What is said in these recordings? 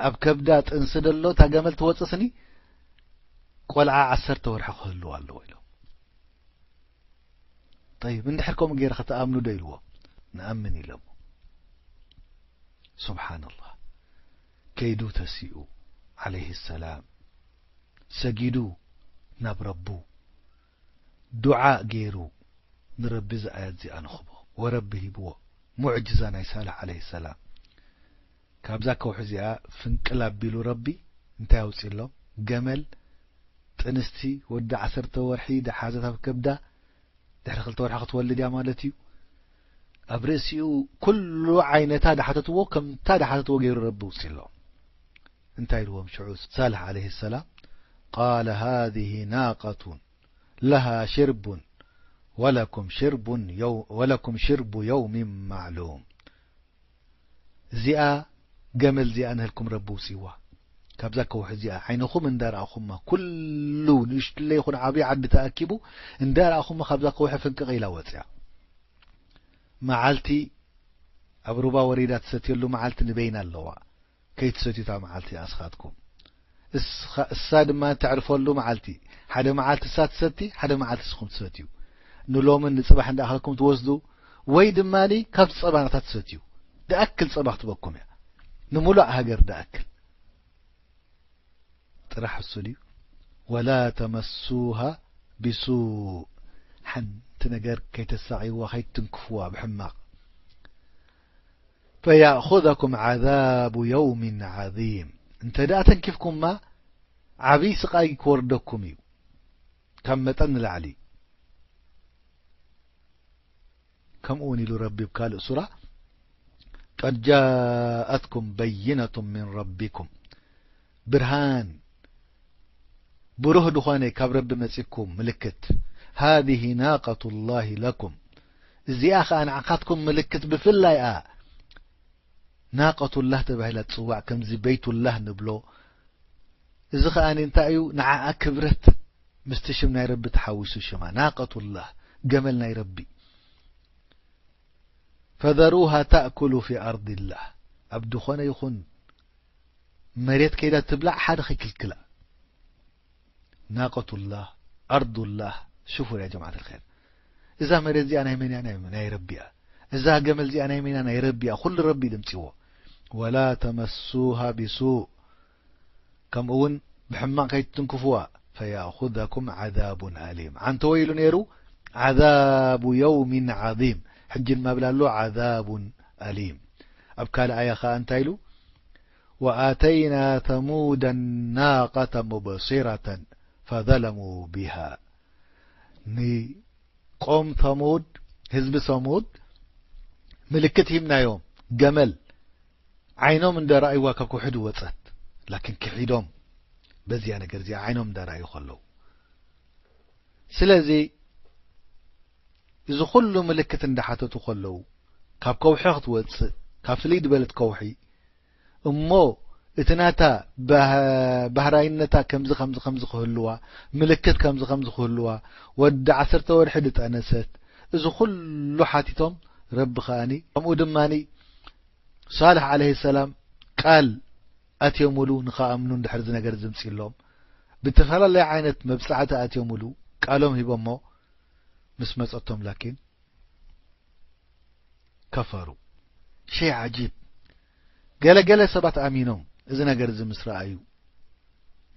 ኣብ ከብዳ ጥንሲ ደሎ እታ ገመል ትወፅስኒ ቆልዓ ዓሰርተ ወርሒ ክህልዎ ኣለዎ ኢሎም። ጠይብ፣ እንድሕር ከምኡ ገይረ ከተኣምኑ ዶ ኢልዎ? ንኣምን ኢሎም። ሱብሓነላህ። ከይዱ ተሲኡ ዓለይሂ ሰላም ሰጊዱ ናብ ረቡ ዱዓ ገይሩ ንረቢ እዛ ኣያት እዚኣ ንኽቦ ወረቢ ሂብዎ። ሙዕጅዛ ናይ ሳልሕ ዓለይሂ ሰላም። ካብዛ ከውሒ እዚኣ ፍንቅል ኣቢሉ ረቢ እንታይ ኣውፅእሎም? ገመል ጥንስቲ ወዲ ዓሰርተ ወርሒ ደሓዘት ኣብ ከብዳ ድሕሪ ክልተ ወርሒ ክትወልድ እያ ማለት እዩ። ኣብ ርእሲኡ ኩሉ ዓይነታ ድሓተትዎ ከምታ ድሓተትዎ ገይሩ ረቢ ውፅእሎም። እንታይ ኢልዎም ሽዑ ሳልሕ ዓለይሂ ሰላም? ቃለ ሃዚህ ናቀቱን ለሃ ሽርቡን ወለኩም ሽርቡን የው-፣ ወለኩም ሽርቡ የውሚን ማዕሉም። እዚኣ ገመል እዚኣ ንህልኩም ረቢ ውፅእዋ። ካብዛ ከውሒ እዚኣ ዓይንኹም እንዳረኣኹማ ኩሉ ንእሽትለ ይኹን ዓብዪ ዓዲ ተኣኪቡ እንዳረኣኹማ ካብዛ ከውሒ ፍንቅቕ ኢላ ወፅያ። መዓልቲ ኣብ ሩባ ወሪዳ ትሰትየሉ መዓልቲ ንበይና ኣለዋ። ከይትሰትዩ እታ መዓልቲ ኣስኻትኩም። እስኻ-፣ እሳ ድማ ተዕርፈሉ መዓልቲ። ሓደ መዓልቲ እሳ ትሰቲ፣ ሓደ መዓልቲ እስኹም ትሰትዩ። ንሎምን ንጽባሕን ደኣኸልኩም ትወስዱ፣ ወይ ድማኒ ካብቲ ጸባ ናታ ትሰትዩ። ደኣክል ጸባ ክትበኩም እያ። ንምሉእ ሃገር ደኣክል። ጥራሕ እሱ ድዩ? "ወላ ተመሱሃ ቢሱእ"፣ ሓንቲ ነገር ከይተሳቕይዋ፣ ከይትንክፍዋ ብሕማቕ። "ፈያእኹዘኩም ዓዛቡ የውሚን ዓዚም"፣ እንተ ደኣ ተንኪፍኩማ፣ ዓብዪ ስቓይ ክወርደኩም እዩ፣ ካብ መጠን ንላዕሊ። ከምኡ እውን ኢሉ ረቢ ኣብ ካልእ ሱራ፣ "ቀድ ጃኣትኩም በይነቱን ሚን ረቢኩም"፣ ብርሃን ብሩህ ድኾነ ካብ ረቢ መጺኩም ምልክት፣ "ሃዚህ ናቀቱላሂ ለኩም"፣ እዚኣ ኸኣ ንዓኻትኩም ምልክት ብፍላይ እያ። ናቀቱላህ ተባሂላ ትጽዋዕ፣ ከምዚ በይቱላህ ንብሎ። እዚ ኸኣ እንታይ እዩ? ንዓኣ ክብረት ምስቲ ሽም ናይ ረቢ ተሓዊሱ ሽማ፣ ናቀቱላህ፣ ገመል ናይ ረቢ። "ፈዘሩሃ ተእኩሉ ፊ ኣርዲላህ"፣ ኣብ ድኾነ ይኹን መሬት ከይዳ ትብላዕ ሓደ ኸይክልክላ። ናቀቱላህ፣ ኣርዱላህ፣ ሽፉር ያ ጀማዓት ኣልኸይር። እዛ መሬት እዚኣ ናይ መን እያ? ናይ፣ ናይ ረቢ እያ። እዛ ገመል እዚኣ ናይ መን እያ? ናይ ረቢ እያ። ኩሉ ረቢ ድምፅዎ። "ወላ ተመሱሃ ቢሱእ"፣ ከምኡ እውን ብሕማቕ ከይትትንክፍዋ፣ "ፈያእኹዘኩም ዓዛቡን ኣሊም"። ዓንተወ ኢሉ ነይሩ፣ "ዓዛቡ የውሚን ዓዚም"። ሕጂ ድማ ብላ ኣሎ፣ "ዓዛቡን ኣሊም". ኣብ ካልእ ኣያ ኸኣ እንታይ ኢሉ? "ወኣተይና ተሙደ ናቀተ ሙብሲረተን ፈዘለሙ ቢሃ"። ንቆም ተሙድ፣ ህዝቢ ሰሙድ ምልክት ሂብናዮም፣ ገመል ዓይኖም እንዳ ረኣይዋ ካብ ከውሒ ወጸት፣ ላኪን ክሒዶም በዚኣ ነገር እዚኣ ዓይኖም እንዳ ረኣዩ ከለዉ። ስለዚ እዚ ኩሉ ምልክት እንዳሓተቱ ከለዉ፣ ካብ ከውሒ ክትወጽእ፣ ካብ ፍልይ ዝበለት ከውሒ፣ እሞ እቲ ናታ ባህ-፣ ባህራይነታ ከምዚ፣ ከምዚ፣ ከምዚ ክህልዋ፣ ምልክት ከምዚ፣ ከምዚ ክህልዋ፣ ወዲ ዓሰርተ ወርሒ ድጠነሰት፣ እዚ ኩሉ ሓቲቶም፣ ረቢ ከኣኒ፣ ከምኡ ድማኒ ሳልሕ ዓለይሂ ሰላም ቃል ኣትዮምሉ ንኸኣምኑ እንድሕር እዚ ነገር ዝምፅእሎም፣ ብተፈላለየ ዓይነት መብፃዕቲ ኣትዮምሉ፣ ቃሎም ሂቦሞ ምስ መፀቶም፣ ላኪን ከፈሩ። ሸይ ዓጂብ። ገለ ገለ ሰባት ኣሚኖም እዚ ነገር እዚ ምስ ረኣዩ፣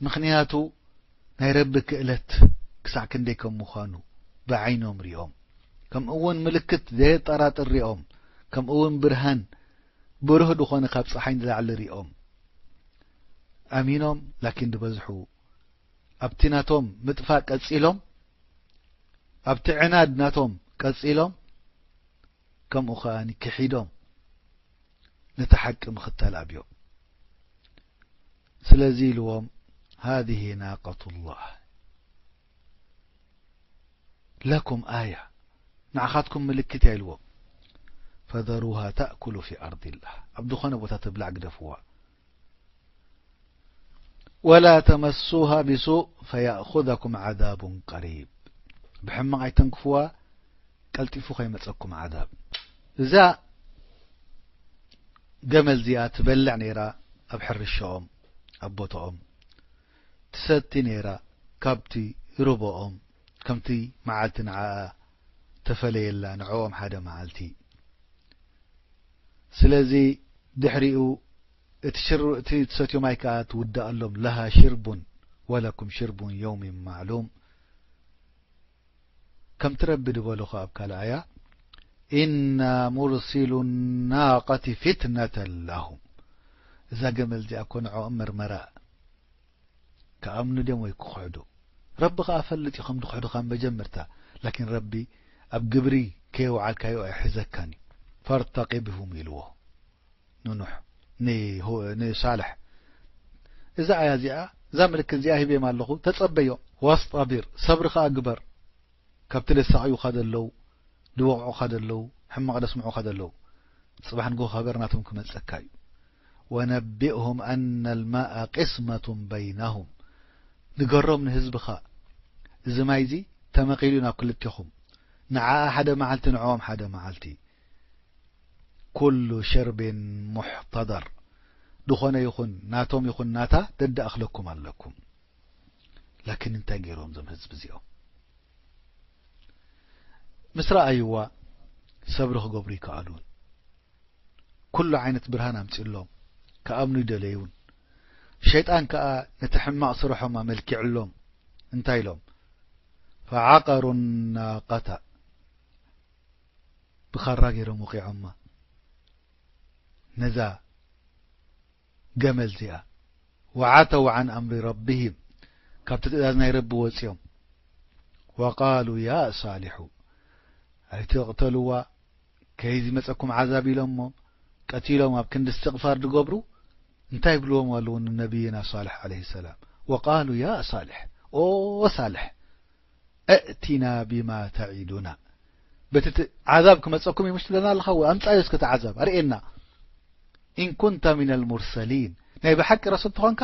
ምኽንያቱ ናይ ረቢ ክእለት ክሳዕ ክንደይ ከም ምዃኑ ብዓይኖም ሪኦም፣ ከምኡ እውን ምልክት ዘየጠራጥር ሪኦም፣ ከምኡ እውን ብርሃን ብሩህ ዝኾነ ካብ ፀሓይ ንላዕሊ ሪኦም ኣሚኖም፣ ላኪን ዝበዝሑ ኣብቲ ናቶም ምጥፋእ ቀጺሎም፣ ኣብቲ ዕናድ ናቶም ቀጺሎም፣ ከምኡ ከኣ ክሒዶም ነቲ ሓቂ ምኽታል ኣብዮም። ስለዚ ኢልዎም፣ "ሃዚህ ናቀቱላህ ለኩም ኣያ፣ ንዓኻትኩም ምልክት እያ" ኢልዎም። "ፈዘሩሃ ተእኩሉ ፊ ኣርዲላህ፣ ኣብ ዝኾነ ቦታ ትብላዕ ግደፍዋ። ወላ ተመሱሃ ቢሱእ ፈያእኹዘኩም ዓዛቡን ቀሪብ፣ ብሕማቕ ኣይተንክፍዋ፣ ቀልጢፉ ከይመጸኩም ዓዛብ።" እዛ ገመል እዚኣ ትበልዕ ነይራ፣ ኣብ ሕርሻኦም፣ ኣብ ቦታኦም ትሰቲ ነይራ፣ ካብቲ ርቦኦም፣ ከምቲ መዓልቲ ንዓኣ ተፈለየላ፣ ንዕኦም ሓደ መዓልቲ። ስለዚ ድሕሪኡ እቲ ሽር-፣ እቲ ትሰትዮ ማይ ከኣ ትውዳኣሎም፣ ለሃ ሽርቡን ወለኩም ሽርቡን የውሚን ማዕሉም። ከምቲ ረቢ ዝበሎ ኸኣ ኣብ ካልእ ኣያ፣ "ኢና ሙርሲሉ ናቀቲ ፊትነተን ለሁም።" እዛ ገመል እዚኣ እኮ ንዕኦም መርመራ፣ ክኣምኑ ድዮም ወይ ክኽሕዱ? ረቢ ኸኣ ፈልጥ እዩ ከም ዝኽሕዱኻ መጀመርታ። ላኪን ረቢ ኣብ ግብሪ ከየውዓልካዮ ኣይሕዘካን እዩ። "ፈርተቂብሁም" ኢልዎ። ንኑሕ፣ ንሁ-፣ ንሳልሕ። እዛ ኣያ እዚኣ፣ እዛ ምልክት እዚኣ ሂበዮም ኣለኹ፣ ተጸበዮ። "ወስጠቢር"፣ ሰብሪ ኸኣ ግበር። ካብቲ ደሳቕዩኻ ዘለዉ፣ ድወቕዑኻ ዘለዉ፣ ሕማቕ ደስምዑኻ ዘለዉ፣ ጽባሕ ንግሆ ከበር ናቶም ክመጸካ እዩ። "ወነቢእሁም ኣነ ልማኣ ቅስመቱን በይነሁም"፣ ንገሮም ንህዝብኻ፣ እዚ ማይ እዚ ተመቒሉ ናብ ክልቴኹም፣ ንዓኣ ሓደ መዓልቲ፣ ንዕኦም ሓደ መዓልቲ። ኩሉ ሸርቤን ሙሕተደር፣ ድኾነ ይኹን ናቶም ይኹን ናታ ደዳእኽለኩም ኣለኩም። ላኪን እንታይ ገይሮም እዞም ህዝቢ እዚኦም? ምስ ረኣይዋ ሰብሪ ክገብሩ ይከኣሉን። ኩሉ ዓይነት ብርሃን ኣምጺእሎም፣ ክኣምኑ ይደለዩን። ሸይጣን ከኣ ነቲ ሕማቕ ስርሖም ኣመልኪዕሎም። እንታይ ኢሎም? "ፈዓቀሩ ናቀታ"፣ ብኻራ ገይሮም ወቒዖማ ነዛ ገመል እዚኣ። "ወዓተው ዓን ኣምሪ ረቢሂም"፣ ካብቲ ትእዛዝ ናይ ረቢ ወጺኦም። "ወቃሉ ያ ሳሊሑ"፣ ኣይትቕተልዋ፣ ከይዚ መጸኩም ዓዛብ ኢሎሞ፣ ቀቲሎም ኣብ ክንዲ እስትቕፋር ዝገብሩ፣ እንታይ ይብልዎም ኣለዉ ንነቢይና ሳልሕ ዓለይሂ ሰላም? "ወቃሉ ያ ሳልሕ"፣ ኦ ሳልሕ፣ "እእቲና ቢማ ተዒዱና"፣ በቲ ት-፣ ዓዛብ ክመጸኩም እዩ ምሽ ትብለና ኣለኻ፣ ወይ ኣምጻዮ እስከ እቲ ዓዛብ ኣርእየና። "ኢን ኩንተ ሚነል ሙርሰሊን"፣ ናይ ብሓቂ ረሱል ተኾንካ፣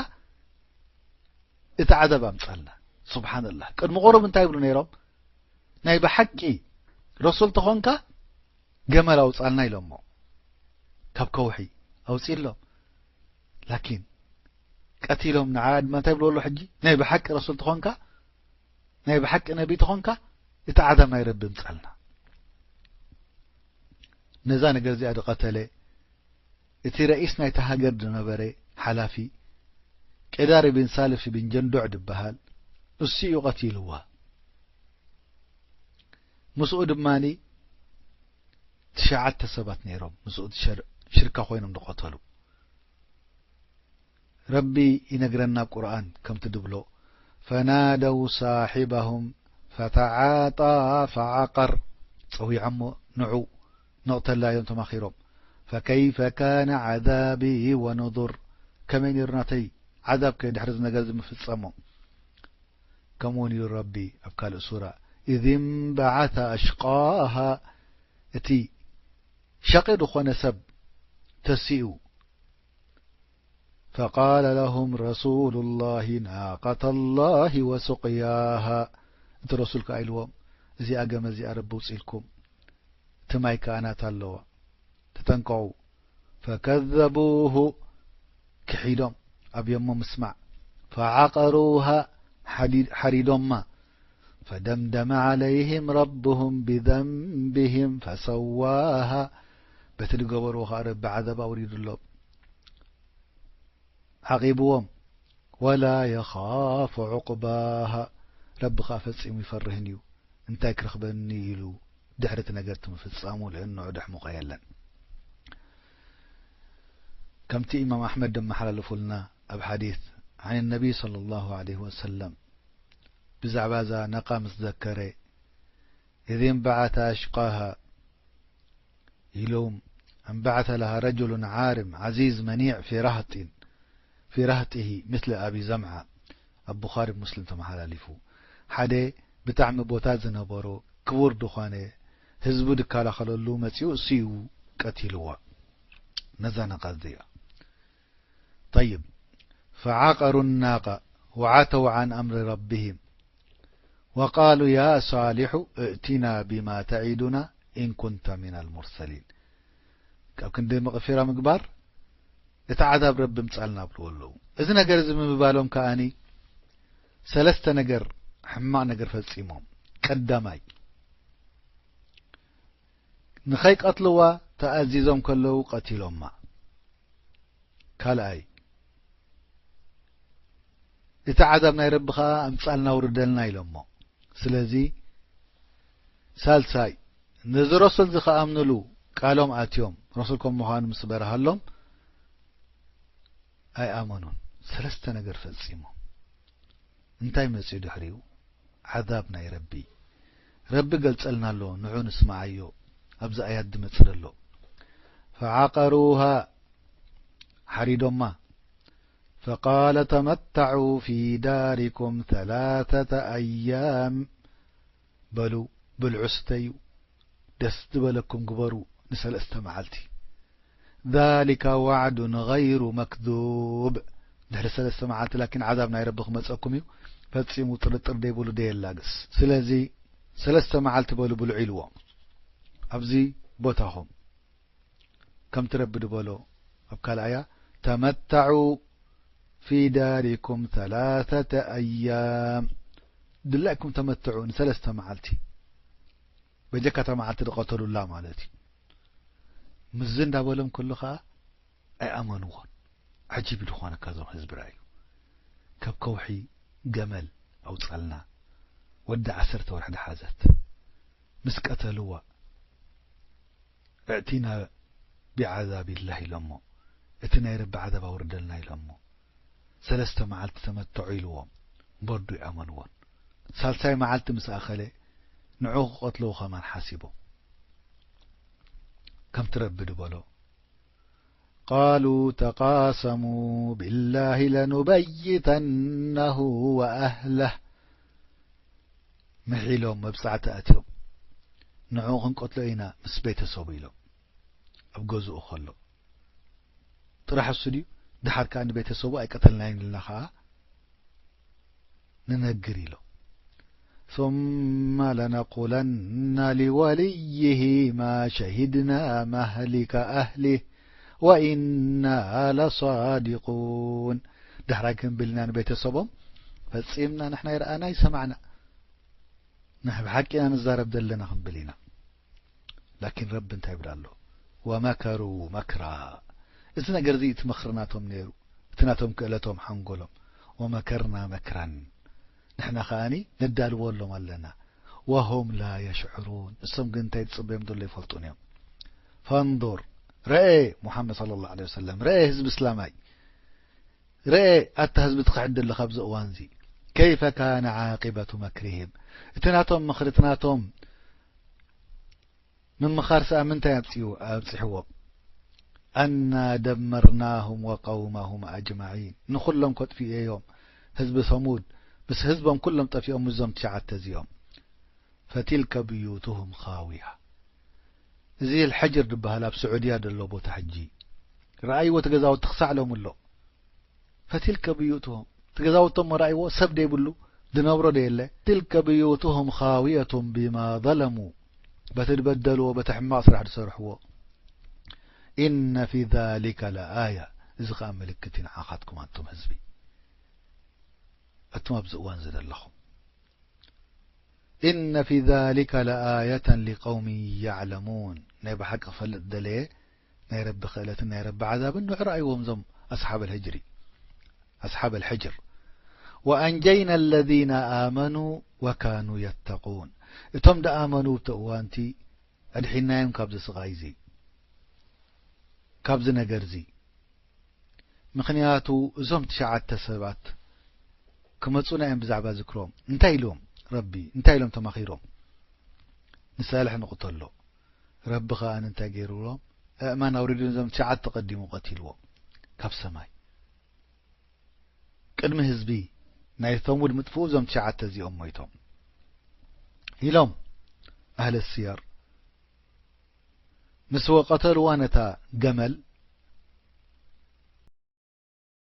እቲ ዓዛብ ኣምጻልና። ሱብሓነላህ። ቅድሚ ቁሩብ እንታይ ይብሉ ነይሮም? "ናይ ብሓቂ ረሱል ተኾንካ፣ ገመል ኣውጻልና" ኢሎሞ። ካብ ከውሒ ኣውጺእሎም። ላኪን ቀቲሎም፣ ንዓ ድማ እንታይ ይብልዎ ኣለዉ ሕጂ? "ናይ ብሓቂ ረሱል ተኾንካ፣ ናይ ብሓቂ ነቢ ተኾንካ፣ እቲ ዓዛብ ናይ ረቢ እምጻልና." ነዛ ነገር እዚኣ ዝቐተለ፣ እቲ ረኢስ ናይታ ሃገር ዝነበረ ሓላፊ፣ ቄዳር ኢብን ሳልፍ ኢብን ጀንዱዕ ዝበሃል፣ እሱ እዩ ቀቲልዋ። ምስኡ ድማኒ ትሽዓተ ሰባት ነይሮም፣ ምስኡ ትሸር-፣ ሽርካ ኮይኖም ዝቐተሉ። ረቢ ይነግረና ኣብ ቁርኣን ከምቲ ድብሎ፣ "ፈናደው ሳሒበሁም ፈተዓጣ ፈዓቀር"፣ ጸዊዖሞ ንዑ ንቕተላ እዮም ተማኺሮም። "ፈከይፈ ካነ ዓዛቢ ወኑዙር"፣ ከመይ ነይሩ ናተይ ዓዛብ ከ ድሕሪ እዚ ነገር እዚ ምፍጸሞ? ከምኡውን እዩ ረቢ ኣብ ካልእ ሱራ፣ "ኢዝ እንበዓተ ኣሽቃሃ"፣ እቲ ሸቒ ዝኾነ ሰብ ተሲኡ፣ "ፈቃለ ለሁም ረሱሉላሂ ናቀተላሂ ወሱቅያሃ"፣ እቲ ረሱል ከኣ ኢልዎም፣ "እዚኣ ገመል እዚኣ ረቢ ኣውጺእልኩም፣ እቲ ማይ ከኣ ናታ ኣለዋ፣ ተጠንቀቑ።" ፈከዘቡሁ፣ ክሒዶም ኣብዮሞ ምስማዕ፣ ፈዓቀሩሃ፣ ሓዲ-፣ ሓሪዶማ፣ ፈደምደመ ዓለይህም ረብሁም ቢዘንብህም ፈሰዋሃ፣ በቲ ዝገበርዎ ኸኣ ረቢ ዓዛብ ኣውሪዱሎም፣ ዓቒብዎም። ወላ የኻፉ ዑቅባሃ፣ ረቢ ኸኣ ፈጺሙ ይፈርህን እዩ፣ እንታይ ክረኽበኒ ኢሉ ድሕሪ እቲ ነገር እቲ ምፍጻሙ፣ ልእንዑ ደሕሙቐ የለን። ከምቲ ኢማም ኣሕመድ ዘመሓላለፉልና ኣብ ሓዲስ ዓን ነቢይ ሰለላሁ ዐለይሂ ወሰለም ብዛዕባ እዛ ነቓ ምስ ዘከረ፣ "ኢዝ እንበዓተ ኣሽቃሃ" ኢሎም፣ "እንበዓተ ለሃ ረጁሉን ዓርም ዓዚዝ መኒዕ ፊ ራህጢን፣ ፊ ራህጢሂ ምስለ ኣቢ ዘምዓ"፣ ኣብ ቡኻሪ ሙስሊም ተመሓላሊፉ። ሓደ ብጣዕሚ ቦታ ዝነበሮ ክቡር ዝኾነ ህዝቡ ድከላኸለሉ መጺኡ እሱ እዩ ቀቲልዋ ነዛ ነቓ እዚኣ። ጠይብ፣ ፈዓቀሩ ናቃ ወዓተው ዓን ኣምሪ ረቢሂም ወቃሉ ያ ሳሊሑ እእቲና ቢማ ተዒዱና ኢን ኩንተ ሚነል ሙርሰሊን። ካብ ክንዲ መቕፊራ ምግባር፣ እቲ ዓዛብ ረቢ ምጻልና ብልዎ ኣለዉ። እዚ ነገር እዚ ብምባሎም ከኣኒ ሰለስተ ነገር፣ ሕማቕ ነገር ፈጺሞም። ቀዳማይ፣ ንኸይቀትልዋ ተኣዚዞም ከለዉ ቀቲሎማ። ካልኣይ፣ እቲ ዓዛብ ናይ ረቢ ኸኣ ኣምጻልና ውርደልና ኢሎሞ። ስለዚ ሳልሳይ፣ ነዚ ረሱል ዝኸኣምንሉ ቃሎም ኣትዮም፣ ረሱል ከም ምዃኑ ምስ በርሃሎም ኣይኣመኑን። ሰለስተ ነገር ፈጺሞም። እንታይ መጺኡ ድሕሪኡ? ዓዛብ ናይ ረቢ። ረቢ ገልጸልና ኣሎ፣ ንዑ ንስምዓዮ። ኣብዚ ኣያት ዝመጽእ ዘሎ። فعقروها፣ ሓሪዶማ። فقال تمتعوا في داركم ثلاثة أيام، በሉ ብልዑ ስተዩ፣ ደስ ዝበለኩም ግበሩ ንሰለስተ መዓልቲ። ذلك وعد غير مكذوب። ድሕሪ ሰለስተ መዓልቲ ላኪን ዓዛብ ናይ ረቢ ክመጸኩም እዩ፣ ፈጺሙ ጥርጥር ደይብሉ ደየላግስ። ስለዚ ሰለስተ መዓልቲ በሉ ብልዑ ኢልዎም። ኣብዚ ቦታኹም ከምቲ ረቢ ድበሎ ኣብ ካልኣያ፣ تمتعوا في داركم ثلاثة أيام، ድላይኩም ተመትዑ ንሰለስተ መዓልቲ፣ በጀካ እታ መዓልቲ ድቐተሉላ ማለት እዩ። ምስዚ እንዳበሎም ከሎ ኸኣ ኣይኣመንዎን። ዓጂብ እዩ ዝኾነካ፣ እዞም ህዝቢ ረኣዩ። ካብ ከውሒ ገመል ኣውጻልና፣ ወዲ ዓሰርተ ወርሒ ድሓዘት ምስ ቀተልዋ፣ ائتنا بعذاب الله ኢሎሞ፣ እቲ ናይ ረቢ ዓዛብ ኣውርደልና ኢሎሞ፣ ሰለስተ መዓልቲ ተመትዑ ኢልዎም፣ በዱ ይኣመንዎን። ሳልሳይ መዓልቲ ምስ ኣኸለ ንዑ ክቐትልዎ ከማን ሓሲቦም። ከምቲ ረቢ ድበሎ፣ قالوا تقاسموا بالله لنبيتنه وأهله። ምሒሎም መብጻዕቲ ኣትዮም፣ ንዑ ክንቀትሎ ኢና ምስ ቤተሰቡ ኢሎም። ኣብ ገዝኡ ከሎ ጥራሕ እሱ ድዩ? ድሓር ከኣ ንቤተሰቡ ኣይቀተልናዮን ኢልና ከኣ ንነግር ኢሎም። ثم لنقولن لوليه ما شهدنا مهلك أهله وإنا لصادقون። ዳሕራይ ክንብል ኢና ንቤተሰቦም፣ ፈጺምና ንሕና ይረኣና ይሰማዕና፣ ንሕ-፣ ብሓቂ ኢና ንዛረብ ዘለና ክንብል ኢና። ላኪን ረቢ እንታይ ይብል ኣሎ? ومكروا مكرا። እዚ ነገር እዚ እቲ ምኽሪ ናቶም ነይሩ፣ እቲ ናቶም ክእለቶም ሓንጎሎም። ومكرنا مكرا። ንሕና ከኣኒ ነዳልወሎም ኣለና። وهم لا يشعرون። እሶም ግን እንታይ ዝጽበዮም ዘሎ ይፈልጡን እዮም። فانظر፣ ረኤ ሙሓመድ صلى الله عليه وسلم፣ ረኤ ህዝቢ እስላማይ፣ ረኤ ኣታ ህዝቢ ትኽሕድ ዘለኻ ኣብዚ እዋንዚ። كيف كان عاقبة مكرهم። እቲ ናቶም ምኽሪ፣ እቲ ናቶም ምምኻር ሰኣ ምንታይ ኣብጺኡ-፣ ኣብጺሕዎም? أنا دمرناهم وقومهم أجمعين። ንኹሎም ከጥፊኤዮም። ህዝቢ ሰሙድ ምስ ህዝቦም ኩሎም ጠፊኦም፣ ምስዞም ትሽዓተ እዚኦም። فتلك بيوتهم خاوية። እዚ الحجر ድበሃል ኣብ ስዑድያ ዘሎ ቦታ ሕጂ። ረኣይዎ፣ እቲ ገዛውቲ ክሳዕ ሎሚ ኣሎ። فتلك بيوتهم، እቲ ገዛውቶም መራእይዎ ሰብ ደይብሉ፣ ድነብሮ ደየለ። تلك بيوتهم خاوية بما ظلموا، በቲ ድበደልዎ፣ በቲ ሕማቕ ስራሕ ድሰርሕዎ። إن في ذلك لآية، እዚ ኸኣ ምልክት እዩ ንዓኻትኩም ኣንቱም ህዝቢ፣ ኣቱም ኣብዚ እዋን እዚ ዘለኹም። إن في ذلك لآية لقوم يعلمون። ናይ ብሓቂ ክፈልጥ ደለየ ናይ ረቢ ክእለትን ናይ ረቢ ዓዛብን ንዑ ረኣይዎም እዞም ኣስሓብ ኣልህጅሪ፣ ኣስሓብ ኣልሕጅር። وأنجينا الذين آمنوا وكانوا يتقون። እቶም ደኣመኑ ብቲ እዋንቲ ኣድሒናዮም ካብዚ ስቓይ እዚ፣ ካብዚ ነገር እዚ። ምኽንያቱ እዞም ትሽዓተ ሰባት ክመጹና እዮም ብዛዕባ ዝክሮም። እንታይ ኢሎም ረቢ? እንታይ ኢሎም ተማኺሮም? ንሳልሕ ንቕተሎ። ረቢ ኸኣ እንታይ ገይርዎም? ኣእማን ኣውሪዱ ነዞም ትሽዓተ ቀዲሙ ቀቲልዎም። ካብ ሰማይ። ቅድሚ ህዝቢ ናይ ተሙድ ምጥፍኡ እዞም ትሽዓተ እዚኦም ሞይቶም። ኢሎም ኣህለ ስየር። ምስ ወቀተልዋ ነታ ገመል